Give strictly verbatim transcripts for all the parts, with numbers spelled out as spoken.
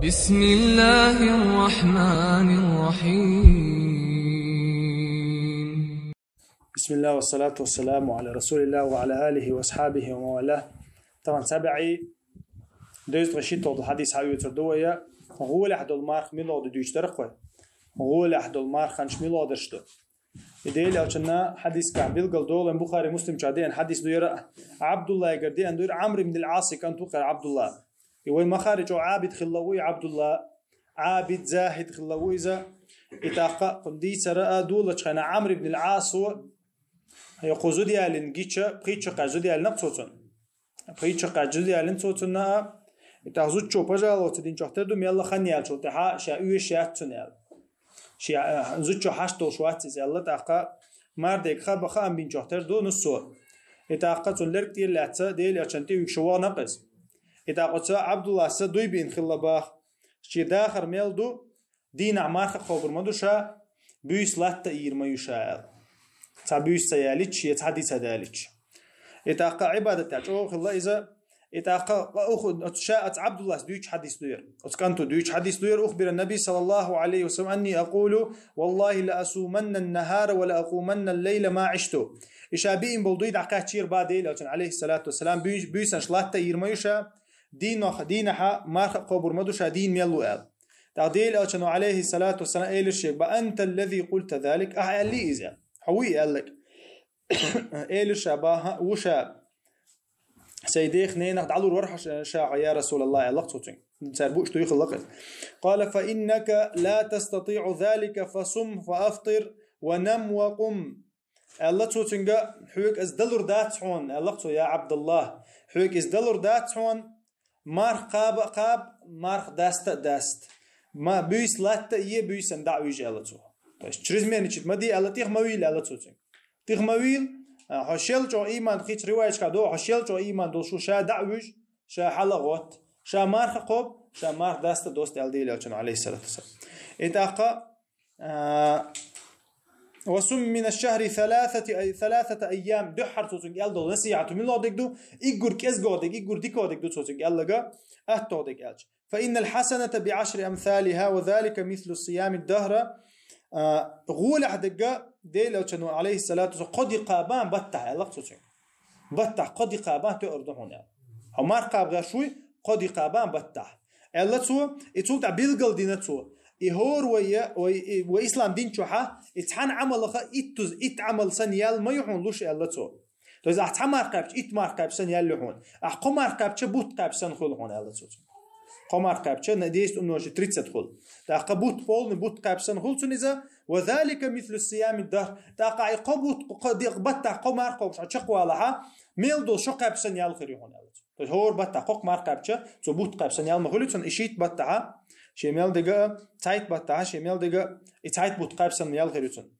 بسم الله الرحمن الرحيم. بسم الله والصلاة والسلام على رسول الله وعلى آله وأصحابه ومن والاه. Таман сабаи дезткъа шитталда хьадис хьаоьцур ду вай, гӀолехь долу марха мила ду дуьйцуш дара-кх вай. ГӀолехь долу марханаш мила дарш ду. И Делан Элчанан хьадисехь билгал долу, Бухари, Муслим чохь деана хьадис ду яра, Абдуллайгара деана ду яра, Амр ибн ал-Ӏаса кӀант ву-кх Абдулла. И вай ма-хаъара чӀогӀа Ӏабид хилла ву и Абдулла. Ӏабид, захид хилла ву иза. И тӀаккха кхунна дийцар а долучу хенахь Амр ибн ал-Ӏаса, я кху зуда ялийна гича, пхийтта шо кхаьчча зуда ялийна-кх цо цунна. Пхийтта шо кхаьчча зуда ялийна цо цунна а. И тӀаккха зудчо пожаловаться динчохь тера ду, мелла хан яьллачул тӀаьхьа ша оьшуш яц цунна аьлла. Ша, э, зудчо хьашт долуш вац иза аьлла, тӀаккха мардега хаба хаам бинчохь тера ду нуссо. И тӀаккха цунна лерг тӀера лаьцна, Делан Элчанна тӀе вуьгуш вахана-кх иза. И тӀаккха оцу Абдуллас дуй биъна хилла боху, шен дахар мел ду, дийнахь марха а кхобур ма ду ша, буьйса латта а йийр ма ю ша аьлла. Цхьа буьйса ца ялийча, я цхьа ди ца далийча. И тӀаккха Ӏибадат тӀехь чӀогӀа хилла иза. И тӀаккха оцу ша, оцу Абдуллас дуьйцу хьадис ду яра. Оцу кӀанто дуьйцу хьадис ду яра, أخبر النبي صلى الله عليه وسلم أني أقول: والله لأصومن النهار ولأقومن الليل ما عشت. И ша биъна болу дуй дӀакхаьччера боху Делан Элчанна, Ӏалайхиссалату вассалам, буьйс-, буьйсанаш латта а йийр ма ю ша, дийнахь-, дийнахьа марха а кхобур ма ду ша, дийна мел ву аьлла. ТӀаккха Делан Элчано, Ӏалайхиссалату вассалам, элира шега боху: أنت الذي قلت ذلك, ахьа аьллий иза? Хьо вуй аьлларг? Элира ша боху: хӀаъ, ву ша. Сайн дех-ненах дӀалур вара хьо ша, ша хьо, я РасулаллахӀ, аьлла-кх цо цуьнга. Цара бууш дуй хилла-кх иза. قال: فإنك لا تستطيع ذلك، فصم وأفطر ونم وقم. Аьлла цо цуьнга: хьоьга иза далур дац хьуна, аьлла-кх цо, я Абдулла, хьоьга иза далур дац хьуна, марха кхаба а кхаба, марха даста а даста. Ма-, буьйса латта а е, буьйсанна дӀа а вуьжу, аьлла цо. То есть чрезмерничать ма де аьлла, тӀех ма вийла, аьлла цо цуьнга. ТӀех ма вийла, а, хьо шел чӀогӀа ийман, кхечу риваяташкахь ду, хьо шел чӀогӀа ийман долуш ву, ша дӀа а вуьжу, ша хьала а гӀотту, ша марха а кхобу, ша марха даста а доста, аьлла Делан Элчано, Ӏалайхиссалату вассалам. И тӀаккха, а, وصم من الشهر ثلاثة أي-، ثلاثة أيام, дуьххьара цо цуьнга аьлла долу насихьат муьлха дерг ду, уггар кӀезига дерг, уггар дика дерг ду цо цуьнга аьлларг, аттагӀа дерг аьлча. فإن الحسنة بعشر أمثالها وذلك مثل صيام الدهر. А, гӀолехь дерг, Делан Элчано, Ӏалайхиссалату вассалам, кхо ди кхаба баттахь, аьлла-кх цо цуьнга. Баттахь кхо ди кхаба тоьар ду хьуна, аьлла. Хьо марха кхаба гӀерташ вуй, кхо ди кхаба баттахь, аьлла цо. И цул тӀаьхьа билгал дина цо: и хӀора вай, вай, вай ислам дин чохь и цхьана Ӏамалах итт, итт Ӏамал санна яьлла ма ю хьуна луш, аьлла цо. То есть ахь цхьа марха кхаьбча, итт марха кхаьбча санна яьлла ю хьуна. Ахь кхо марха кхаьбча, бутт кхаьбча санна хуьлу хьуна, аьлла цо цуьнга. Кхо марха кхаьбча, на десять умножить тридцать хуьлу. ТӀаккха бутт, полный бутт кхаьбча санна хуьлу цунна иза. وذلك مثل صيام الدهر. ТӀаккха и кхо бутт, кхо ди-, баттахь кхо марха кхобуш хьо чекхвалахь, мел долуш хьо кхаьбча санна яьлла хир ю хьуна, аьлла цо. То есть хӀора баттахь кхо марха кхаьбча, цо бутт кхаьбча санна яьлла ма хуьлу цунна, и шийтта баттахь, шен мел дерг а, цхьайтта баттахь, шен мел дерг а, и цхьайтта бутт кхаьбча санна яьлла хир ю цунна.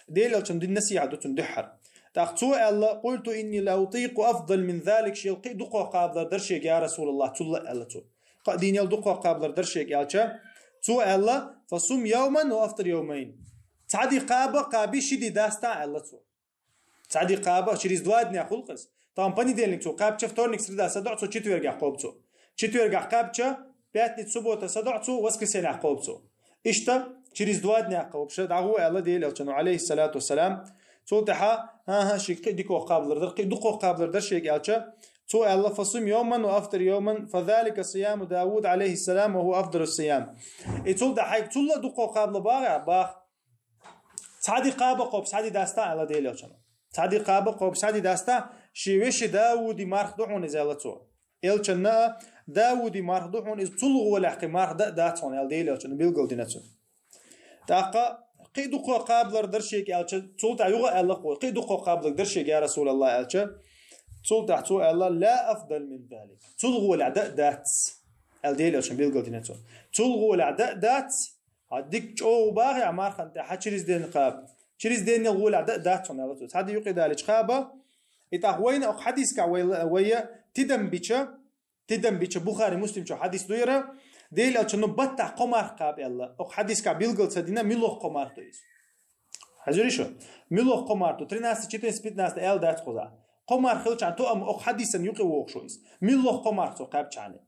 Делан Элчано дина насихьат ду цунна дуьххьара. ТӀаккха цо аьлла: قلت إني لأطيق أفضل من ذلك, шел кхин а дукхох кхабалар дара шега, я РасулаллахӀ, цул а, аьлла цо. Кхо дийнал дукхох кхабалар дара шега аьлча, цо аьлла: فصم يوما وأفطر يومين. Цхьа ди кхаба, кхаби, ши ди даста, аьлла цо. Цхьа ди кхаба, через два дня хуьлу-кх иза. Тахана понедельник цо кхаьбча, вторник, среда садоӀу цо, четвергехь кхобу цо. Четвергехь кхаьбча, пятница, суббота садоӀу цо, воскресеньехь кхобу цо. Иштта через два дня кхобуш дӀагӀо, аьлла Делан Элчано, Ӏалайхиссалату вассалам. Цул тӀаьхьа, хӀан-хӀа, шега кхин а дукхох кхабалар дара, кхин а дукхох кхабалар дара шега аьлча, цо аьлла: فصم يوما وأفطر يوما، فذلك صيام داود عليه السلام، وهو أفضل الصيام. И цул тӀаьхьа хьайга цул а дукхох кхабалар боху, боху. Цхьа ди кхаба кхобуш, цхьа ди даста, аьлла Делан Элчано. Цхьа ди кхаба кхобуш, цхьа ди даста, шен вешин Даудин марха ду хьуна иза, аьлла цо. Элчанан а, Даудин марха ду хьуна иза, цул гӀолехь кхин марха дан а дац хьуна, аьлла Делан Элчано билгал дина цунна. ТӀаккха кхин а дукхох кхабалар дара шега аьлча, цул тӀаьхьа юха а аьлла-кх цо: кхин а дукхох кхабалар дара шега, я РасулаллахӀ, аьлча, цул тӀаьхьа цо аьлла: لا أفضل من ذلك. Цул гӀолехь дан а дац, аьлла Делан Элчано билгал дина цунна. Цул гӀолехь дан а дац, хьан дика чӀогӀа боху ахь мархан тӀехь, хьан через день кхаба. Через деннел гӀолехь дан а дац хьуна, аьлла цо. Цхьа ди юкъе далийча кхаба. И тӀаккха вайна оха хьадисехь вай, вай тидам бича, тидам бича, Бухари, Муслим чу хьадис ду яра, Делан Элчано баттахь кхо марха кхаба аьлла. Оха хьадисехь билгал ца дина, муьлха кхо марха ду иза. Хьажарий шу? Муьлха кхо марха ду, тринадцать, четырнадцать, пятнадцать аьлла дац кхузахь. Кхо марха хилчахьана тоам оха хьадисан юкъе вогӀуш ву иза. Муьлха кхо марха цо кхаьбчахьана.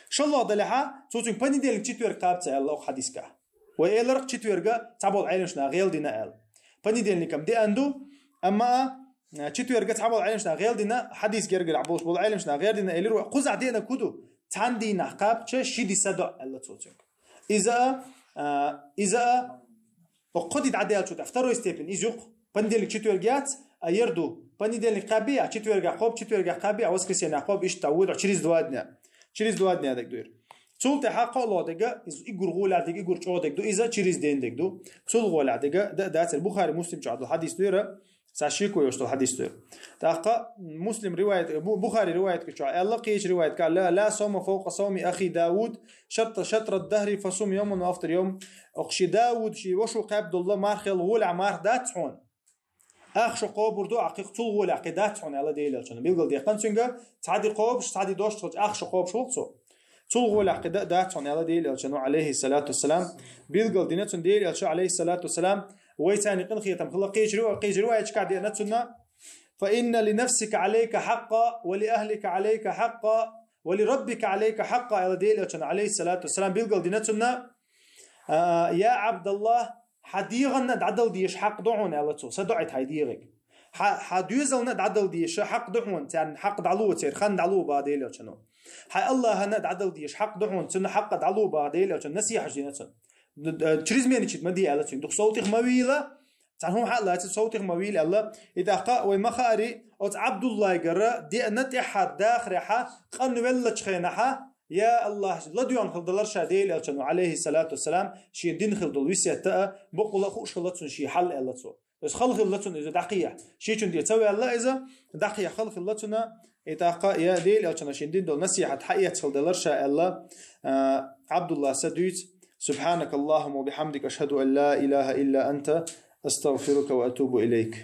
ШоллагӀа далехьа, цо цуьнга понедельник, четверг кхаба ца аьлла оха хьадисгахь. Вай элира-кх четверг цхьаболу Ӏеламнаха гӀелдина аьлла. Понедельникам деана ду, амма а, четверг цхьаболу Ӏеламнаха гӀелдина, хьадис гергара болуш болу Ӏеламнаха гӀелдина элира, кхузахь деанарг хӀун ду? Цхьана дийнахь кхаьбча ши ди садоӀу аьлла цо цуьнга. Иза а, а, иза а, оха кхо ди дӀадаьллачу тӀехь, второй степень, иза ю-кх, понедельник, четверг яц, а яр ду. Понедельник кхаьббий ахь, четвергахь кхобу, четвергахь кхаьббий ахь, воскресенье кхобу, иштта вуьйр ду, через два дня. Через два дня дерг ду иза. Цул тӀаьхьа кхоалгӀа дерг, иза уггар гӀолехь дерг, уггар чӀогӀа дерг ду, иза через день дерг ду. Цул гӀолехь дерг д-, дацара, Бухари, Муслим чохь долу хьадис ду иза. Цхьа шеко йолуш долу хьадис ду иза. ТӀаккха Муслим риваят, Бу-, Бухари риваят чохь аьлла, кхечу риваят кхаьлла: «Ла саума фавкъа сауми ахи Дауд, шатра, шатра дахри фасум йоман ва афтир йом». Оха ши Дауд, ши ваша кхаьбна долу марха хилла гӀолехь марха дац хьуна. Ах шо кхобур ду, ахь кхин цул гӀолехь кхин дац хьуна аьлла Делан Элчано. Билгал дехкан цуьнга, цхьа ди кхобуш, цхьа ди дош ца хилча, ах шо кхобуш ву-кх цо. Цул гӀолехь кхин да-, дац хьуна аьлла Делан Элчано, алейхиссалату вассалам. Билгал дина цунна Делан Элчано, алейхиссалату вассалам, вай царна къинхетам хилла, кхечу рива-, кхечу риваятчикахь деана цунна: «Фа инна ли нафсика алейка хьакъа, ва ли ахлика алейка хьакъа, ва ли раббика алейка хьакъа», аьлла Делан Элчано, алейхиссалату вассалам, билгал дина цунна: «А, я Абдаллах, хьан дегӀанна дӀадала дезаш хьакъ ду хьуна», аьлла цо, «са доӀийта хьайн дегӀиг. Хьан, хьан доьзална дӀадала дезаш хьакъ ду хьуна, царна хьакъ дӀало, церан хан дӀало», баха Делан Элчано. «Хьайн Аллахьана дӀадала дезаш хьакъ ду хьуна, цунна хьакъ дӀало», баха Делан Элчано, насихьат дина цунна. Д-, д-, чрезмерничать ма де аьлла цуьнга, дукха сов тӀех ма вийла, цхьана хӀума хьа а лаций, сов тӀех ма вийла аьлла. И тӀаккха вай ма хаъара, оцу Абдуллайгара деана тӀаьххьара дахарехьа, къанвеллачу хенахьа, я Аллах, ладоьгӀна хилла далар ша Делан Элчано, алейхиссалату вассалам, шен дина хилла долу весет а, бакъволу а хууш хилла цунна шен хьал аьлла цо. Иза хала хилла цунна иза дӀакхехьа. Шичун де ца ваьлла иза, дӀакхехьа хала хилла цунна, и тӀаккха я Делан Элчано шен дина долу насихьат хьаэца хилла далар ша аьлла, а, Абдуллас дуьйцу: «Субханакаллахумма ва бихамдика, ашхаду ан ла илаха илла анта, астагфирука ва атубу илейк».